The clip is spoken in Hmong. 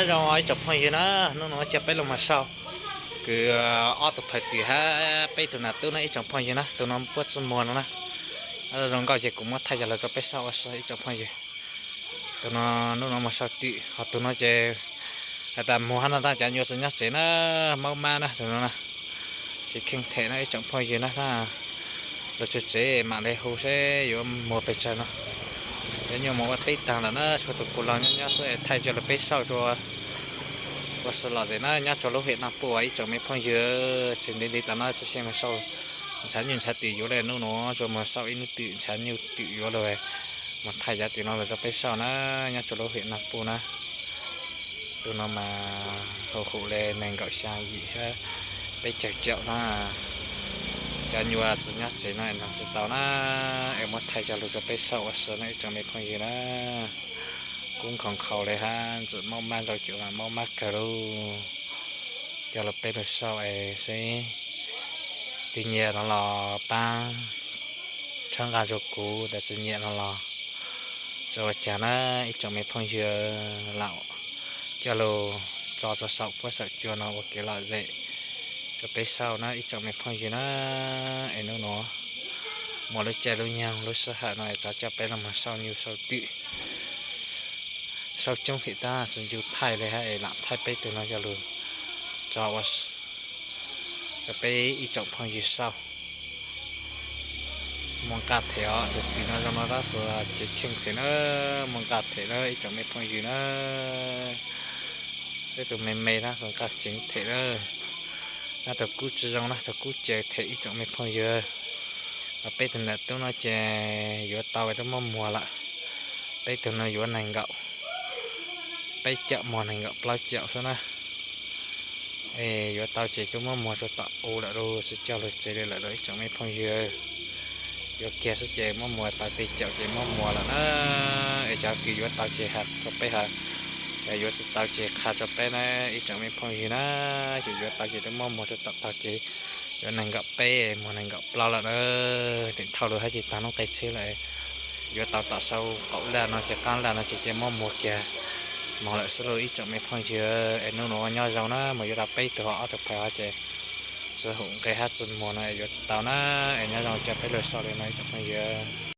Zoo ib tsoom phooj ywg na, hnub no coj peb los mus sau kwv ob tug phawj twm hab peb tug nam tub na ib tsoom phooj ywg na, tus no puab tsi muag no na. Zoo nkauj ces kuv muab thaij coj los rau peb saib ua si ib tsoom phooj ywg. Tus no hnub no mus sau twm, ho tus no ces has tas muag hab no tab cov nyuas tsi nyob tsev na, maub mab na tus no na. Ces kheej them na ib tsoom phooj ywg na, los tsuag tsev mam li hu seb yuav muag pes tsawg no. Cov nyuas mus ua teb taag lawm na, tshuav tus puj laug nyob nyob xwb es thaij coj los peb saib rua ua si lom zem na, nyob rua lub hiam Naj Puj ib tsoom me phooj ywg. Tsis ntev ntev tas no tsi xyeej mus sau ntshav nyuj ntshav twm yuav le, nub nua tsuas mus sau ib nub twm ntshav nyuj twm yuav le, mus thaij cov twm no los rau peb saib na, nyob rua lub hiam Naj Puj na. Tus no mas hau hum le nees nkaum xyaa yim hab peb caug caum na. Cov nyuas tsi nyob tsev no es noog tsi tau na, es muab thaij coj lug rau peb saib ua si na ib tsoom me phooj ywg na. Kub nkhaus nkhaus le hab ntxim maub mab ntau cuam mas maub mab kawg lauj. Coj lug peb lug saib es seb tus nyiam no los paab tshawb nqaa rua kuv, tus tsi nyiam no los tsi ua caag na ib tsoom me phooj ywg. Lam coj lug tso rua saum fuab saum cua no ua kev lom zem rua peb saib na ib tsoom me phooj ywg na. Es nub nua muaj lub caij lub nyoog lub sij hawm no es rov coj peb lug moog sau nyuj sau twm, sau coob thiab tab tsi ncu thaij le hab es lam thaij peb tug no coj lug tso ua rau peb ib tsoom phooj ywg saib. Muaj nqaj them os, tug twm no zoo no tab sis cev kheej them na, muaj nqaj them na ib tsoom me phooj ywg na. Peb tug me me tab sis nqaj ceev them na. Nyob tug kub tsi zoo na, tug kub ceev them ib tsoom me phooj ywg. Peb tug nam tub no ces yuav tau es tub muab muag lawm. Peb tug no yuav nees nkaum, peb caum muag nees nkaum plaub caum xwb na. Es yuav tau ces tub muab muag rua tom u lawm lauj, tsi coj lug tsev le lawm lauj ib tsoom me phooj ywg. Yuav kiag xwb ces muab muag tau peb caum ces muab muag lawm na. Es cov kws yuav tau ces has rua peb hab, yuav tsi tau ces qha rua peb na ib tsoom me phooj ywg na. Ces yuav tau ces tub muab muag rua tom tag kev yuav nees nkaum peb muag nees nkaum plaub lawm na. Teem thauj lug hab ces taag noob qe tsheb lawm, yuav tau tom sau qaum laj no ces qaab laj no ces cia muab muag kiag moog lawm xwb lauj ib tsoom me phooj ywg. Es nub nua nyob zoo na, mus yuav tau peb tug ho ob tug phawj hab ces tsi hum nqe hab tsi muag no es yuav tsi tau na. Es nyob zoo, coj peb lug saib le no ib tsoom phooj ywg.